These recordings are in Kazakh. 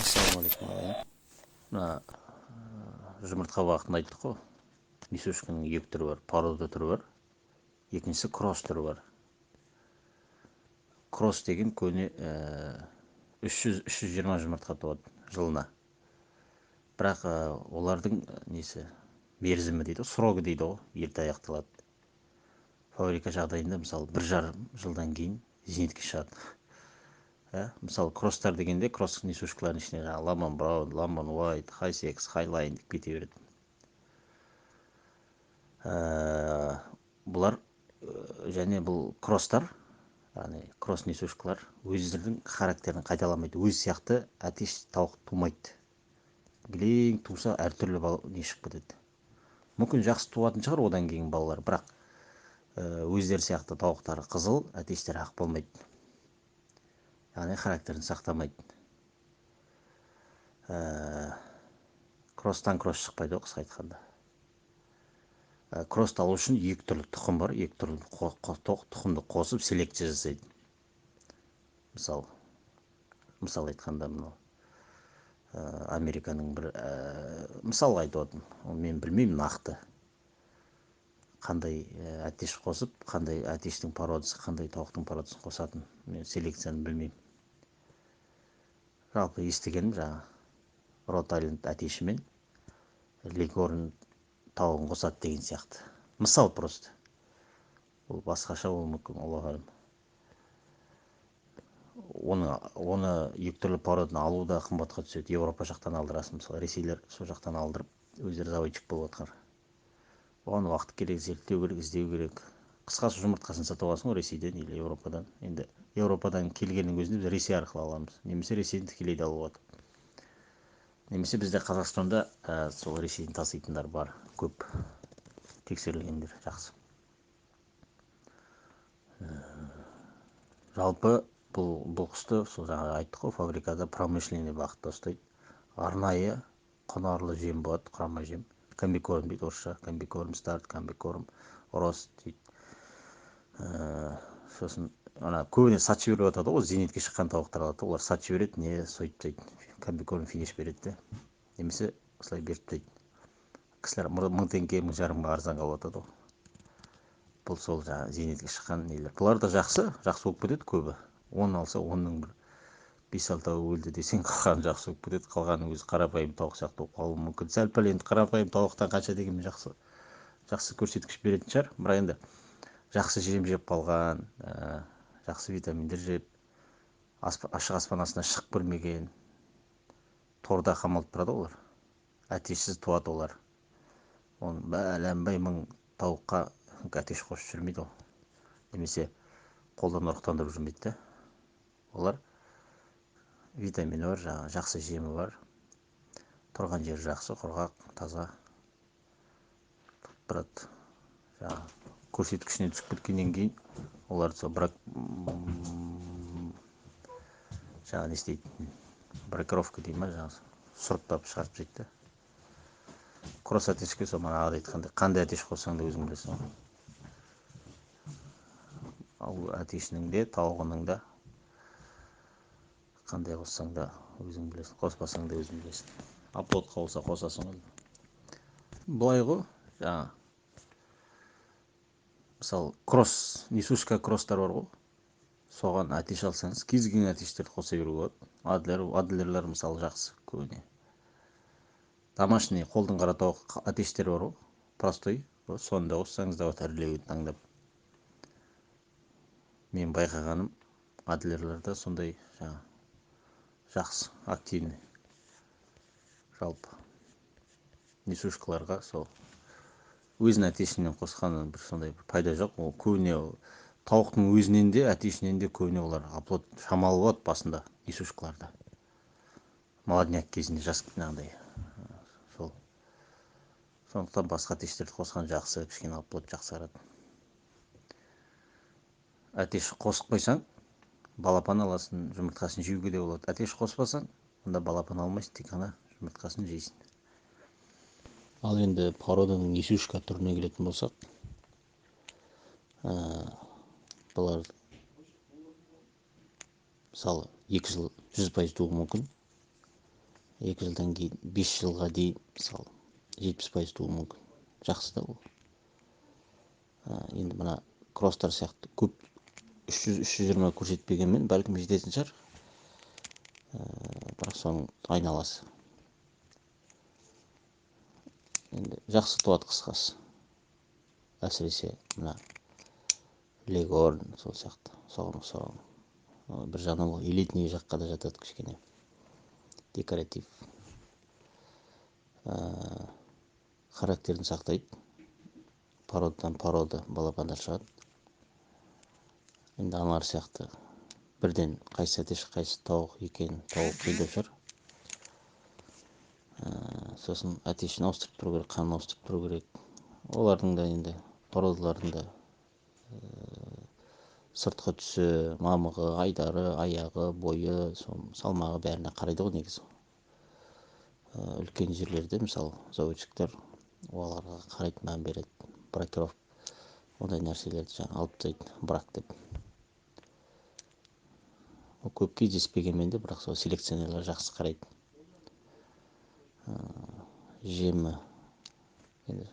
Ассалаумағалейкум, ағайын. Мына жұмыртқа бағытын айттық қой. Несушканың екі түрі бар: порода түрі бар, екіншісі кросс түрі бар. Кросс деген көне 300-320 жұмыртқа туады жылына. Бірақ олардың несі, мерзімі дейді ғой, срогы дейді ғой, ерте аяқталады. Фабрика жағдайында, мысалы, 1,5 жылдан кейін зейнетке шығады. Мысалы, кросстар дегенде, кросс несушкалардың ішіне жаңағы Ламан Браун, Ламан Уайт, Хайсекс, Хайлайн деп кете береді. Бұлар және бұл кросстар, яғни кросс несушкалар өздерінің характерін қайталамайды, өз сияқты әтеш тауық тумайды. Кілең туса, әртүрлі не шығып кетеді. Мүмкін, жақсы туатын шығар одан кейін балалар, бірақ өздері сияқты тауықтары қызыл, әтештері ақ болмайды, яғни характерін сақтамайды. Кросстан кросс шықпайды ғой, қысқа айтқанда. Кроссты алу үшін екі түрлі тұқым бар, екі түрлі тұқымды қосып селекция жасайды. Мысал айтқанда, мынау Американың бір мысал айтып отырмын, оны мен білмеймін нақты қандай әтеш қосып, қандай әтештің породасы, қандай тауықтың породасын қосатын, мен селекцияны білмеймін. Жалпы естігенім, жаңағы Род Айленд әтеші мен Леггорн тауығын қосады деген сияқты. Мысал просто, ол басқаша болуы мүмкін, Аллаху алем. Оны екі түрлі породаны алу да қымбатқа түседі. Еуропа жақтан алдырасың, мысалы, ресейлер сол жақтан алдырып, өздері заводчик болып жатқан. Оған уақыт керек, зерттеу керек, іздеу керек. Қысқасы, жұмыртқасын сатып аласың ғой Ресейден или Еуропадан. Енді Еуропадан келгеннің өзінде біз Ресей арқылы аламыз немесе Ресейден тікелей де алуға болады, немесе бізде Қазақстанда сол Ресейден таситындар бар, көп тексерілгендер жақсы. Жалпы бұл құсты сол жаңа айттық қой, фабрикада промышленный бағытта ұстайды. Арнайы құнарлы жем болады, құрама жем, комбикорм дейді орысша, комбикорм старт, комбикорм рост дейді. Сосын ана көбіне сатып жіберіп жатады ғой, зейнетке шыққан тауықтар алады, олар сатып жібереді, не сойып тастайды, комбикорм финиш береді де, немесе осылай беріп тастайды. Кісілер 1000 теңге, 1500-ға арзанға алып жатады ғой. Бұл сол жаңағы зейнетке шыққан нелер. Бұлар да жақсы, жақсы болып кетеді көбі. 10 алса, 10-ның бір 5-6-ауы өлді десең, қалғаны жақсы болып кетеді. Қалғаны өзі қарапайым тауық сияқты болып қалуы мүмкін. Сәл пәл енді қарапайым тауықтан қанша дегенмен жақсы көрсеткіш беретін шығар. Бірақ енді жақсы жем жеп қалған, жақсы витаминдер жеп, ашық аспан астына шығып көрмеген, торда қамалып тұрады олар. Әтешсіз туады олар. Оның бәленбай мың тауыққа әтеш қосып жүрмейді ол. Немесе қолдан ұрықтандырып жүрмейді де. Олар витамині бар, жаңағы жақсы жемі бар, тұрған жері жақсы, құрғақ, таза тұрады. Жаңағы көрсеткішіне түсіп кеткеннен кейін олар сол брак, жаңағы не істейді, бракировка дей ма, жаңағы сұрыптап шығарып тастайды да. Кросс әтешке сол манағыдай айтқандай, қандай әтеш қоссаң да өзің білесің ғой. Ал әтешінің де, тауығының да қандай қоссаң да өзің білесің, қоспасаң да өзің білесің. Оплотқа болса қосасың ғой. Былай ғой, жаңа мысалы кросс, несушка кросстар бар ғой, соған әтеш алсаңыз, кез келген әтештерді қоса беруге болады. Адлерлер мысалы жақсы көбіне. Домашний қолдың қара тауық әтештері бар ғой, простой, соны да қоссаңыз да болады, ірілеуін таңдап. Мен байқағаным, адлерлерде сондай жаңа жақсы, активный. Жалпы несушкаларға сол өзінің әтешінен қосқаннан бір сондай бір пайда жоқ. Ол көбіне тауықтың өзінен де, әтешінен де көбіне олар оплот шамалы болады басында несушкаларда. Молодняк кезінде жас жаңағыдай сол. Сондықтан басқа әтештерді қосқан жақсы, кішкене оплот жақсарады. Әтеш қосып қойсаң, балапан аласың, жұмыртқасын жеуге де болады. Әтеш қоспасаң, онда балапан алмайсың, тек қана жұмыртқасын жейсің. Ал енді породаның несушка түріне келетін болсақ, бұлар мысалы 2 жыл 100% тууы мүмкін. 2 жылдан кейін 5 жылға дейін мысалы 70% тууы мүмкін. Жақсы да ол. Енді мына кросстар сияқты көп 300-320 көрсетпегенмен бәлкім жететін шығар. Бірақ соның айналасы. Енді жақсы туады қысқасы. Әсіресе мына Легорн сол сияқты, соған ұқсаған. Бір жағынан ол элитный жаққа да жатады кішкене. Декоратив. Характерін сақтайды. Породадан порода балапандар шығады. Енді аналар сияқты бірден қайсы әтеш, қайсы тауық екенін тауық қиындау шығар. Сосын әтешін ауыстырып тұру керек, қанын ауыстырып тұру керек. Олардың да енді породалардың да сыртқы түсі, мамығы, айдары, аяғы, бойы, салмағы бәріне қарайды ғой негізі. Үлкен жерлерде мысалы заводчиктер оларға қарайды, мән береді, бракировка ондай нәрселерді жаңа алып тастайды, брак деп. Ол көп кездеспегенмен де, бірақ сол селекционерлер жақсы қарайды. Жемі енді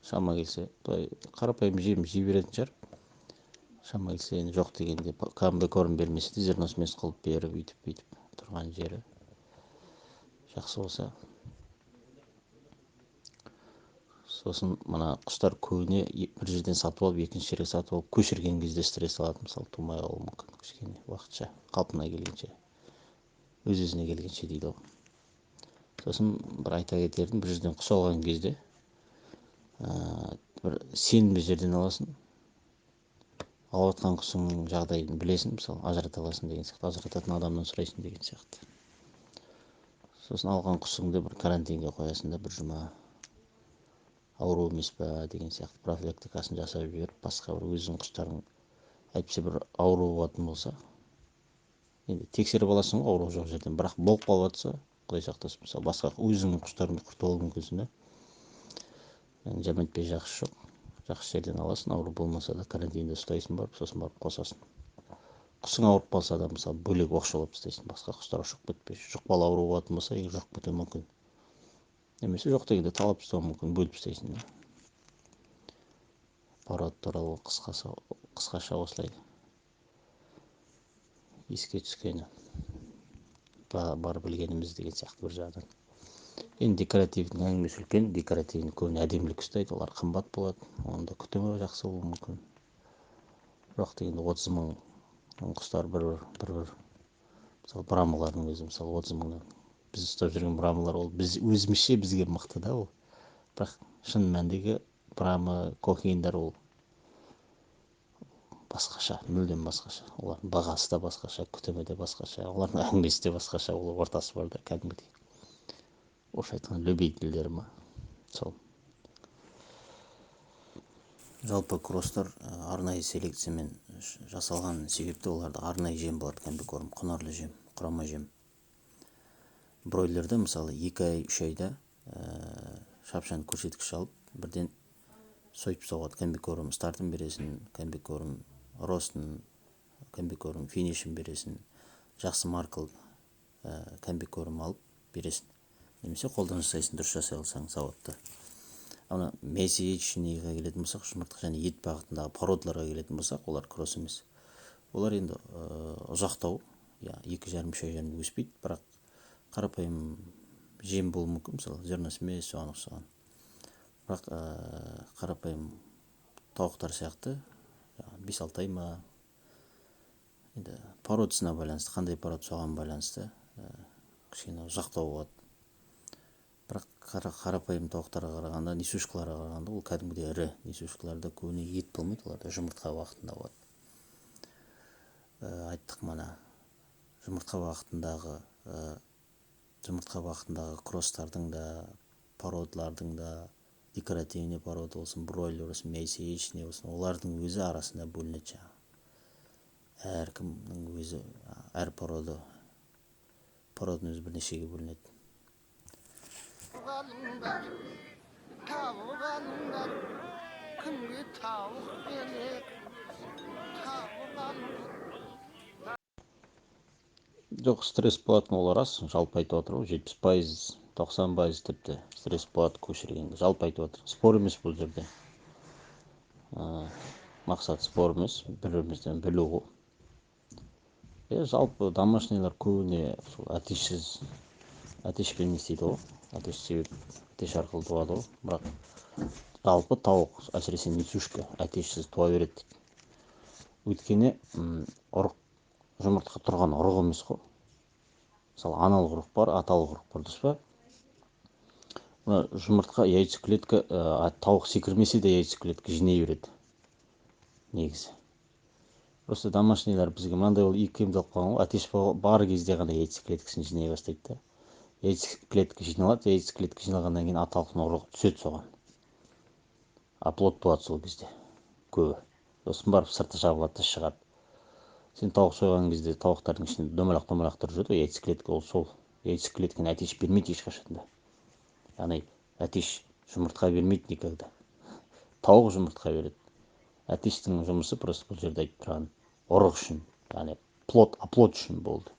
шама келсе, былай қарапайым жем жей беретін шығар. Шама келсе енді жоқ дегенде комбикорм бермесе де зерносмесь қылып беріп, үйтіп бүйтіп тұрған жері жақсы болса. Сосын мына құстар көбіне бір жерден сатып алып, екінші жерге сатып алып, көшірген кезде стресс алады, мысалы тумай қалуы мүмкін, кішкене уақытша қалпына келгенше, өз-өзіне келгенше дейді ғой. Сосын бір айта кетерім, бір жерден құс алған кезде, бір сенімді жерден аласың, алып жатқан құсыңның жағдайын білесің, мысалы ажырата аласың деген сияқты, ажырататын адамнан сұрайсың деген сияқты. Сосын алған құсыңды бір карантинге қоясың да, бір жұма ауру емес па деген сияқты профилактикасын жасап жіберіп, басқа бір өзіңнің құстарың әйтпесе бір ауру болатын болса, енді тексеріп аласың ғой ауру жоқ жерден, бірақ болып қалып жатса, Құдай сақтасын, мысалы басқа өзіңнің құстарыңды құртып алуы мүмкінсің да. Енді жаман етпей жақсы жоқ, жақсы жерден аласың, ауру болмаса да карантинде ұстайсың барып, сосын барып қосасың. Құсың ауырып қалса да мысалы бөлек оқшаулап тастайсың, басқа құстарға жұқып кетпес. Жұқпалы ауру болатын болса, егер жұқып кетуі мүмкін. Немесе жоқ дегенде талап тастауы мүмкін, бөліп тастайсың да. Парад туралы қысқаша осылай еске түскені бар білгеніміз деген сияқты бір жағынан. Енді декоративдің әңгімесі үлкен, декоративдің көбіне әдемілік ұстайды, олар қымбат болады, оның да күтімі жақсы болуы мүмкін. Жоқ дегенде 30 мың құстар бір-бір, мысалы брамалардың өзі, мысалы 30 мыңнан. Біз ұстап жүрген брамалар ол біз өзімізше бізге мықты да ол. Бірақ шын мәніндегі брама, кохиндар ол басқаша, мүлдем басқаша. Олардың бағасы да басқаша, күтімі де басқаша, олардың әңгімесі де басқаша, ол ортасы бар да кәдімгідей. Орысша айтқанда любительдер ма? Сол. Жалпы кросстар арнайы селекциямен жасалған себепті оларда арнайы жем болады, комбикорм, құнарлы жем, құрама жем. Бройлерді мысалы 2 ай, 3 айда шапшаң көрсеткіш алып, бірден сойып тастауға болады. Комбикорм стартын бересің, комбикорм ростын, комбикорм финишін бересің, жақсы маркалы комбикорм алып бересің. Немесе қолдан жасайсың, дұрыс жасай алсаң сауатты. Ана мясоедчныйға келетін болсақ, жұмыртқа және ет бағытындағы породаларға келетін болсақ, олар кросс емес. Олар енді ұзақтау, екі жарым, үш ай жарым өспейді, бірақ қарапайым жем болуы мүмкін, мысалы зерносмесь соған ұқсаған. Бірақ қарапайым тауықтар сияқты 5-6 ай ма, енді породасына байланысты, қандай пород соған байланысты кішкене ұзақтау болады. Бірақ қарапайым тауықтарға қарағанда, несушкаларға қарағанда ол кәдімгідей ірі. Несушкаларда көбіне ет болмайды, оларда жұмыртқа уақытында болады. Айттық мана, жұмыртқа уақытындағы кросстардың да, породалардың да, декоративный порода болсын, бройлер болсын, мясоедчный болсын, олардың өзі арасында бөлінеді жаңағы. Әркімнің өзі, әр породаның өзі бірнешеге бөлінеді. Алыңдар, тауық алыңдар, кімге тауық керек, тауық алыңдар. Жоқ, стресс болатын, ол рас. Жалпы айтып отыр ғой, 70%, 90% тіпті стресс болады көшіргенде. Жалпы айтып отыр, спор емес бұл жерде. Мақсат спор емес, бір бірімізден білу ғой. Иә, жалпы домашнийлар көбіне сол әтешсіз, әтешпен не істейді ғой, әтеш себеп, әтеш арқылы туады ғой. Бірақ жалпы тауық, әсіресе несушка, әтешсіз туа береді дейді. Өйткені ұрық, жұмыртқа тұрған ұрық емес қой. Мысалы, аналық ұрық бар, аталық ұрық бар, дұрыс па? Мына жұмыртқа, яйцеклетка, тауық секірмесе де, яйцеклетка жинай береді негізі. Просто домашнийлар бізге мынандай ол икемдалып қалған ғой, әтеш бар кезде ғана яйцеклеткасын жинай бастайды да. Яйцеклетка жиналады, яйцеклетка жиналғаннан кейін аталықтың ұрығы түседі, соған оплод туады сол кезде көбі. Сосын барып сырты жабылады да, шығады. Сен тауық сойған кезде тауықтардың ішінде домалақ домалақ тұрып жүреді ғой яйцеклетка. Ол сол яйцеклетканы әтеш бермейді ешқашан да. Яғни әтеш жұмыртқа бермейді никогда, тауық жұмыртқа береді. Әтештің жұмысы просто бұл жерде айтып тұрған ұрық үшін, яғни плод, оплод үшін болды.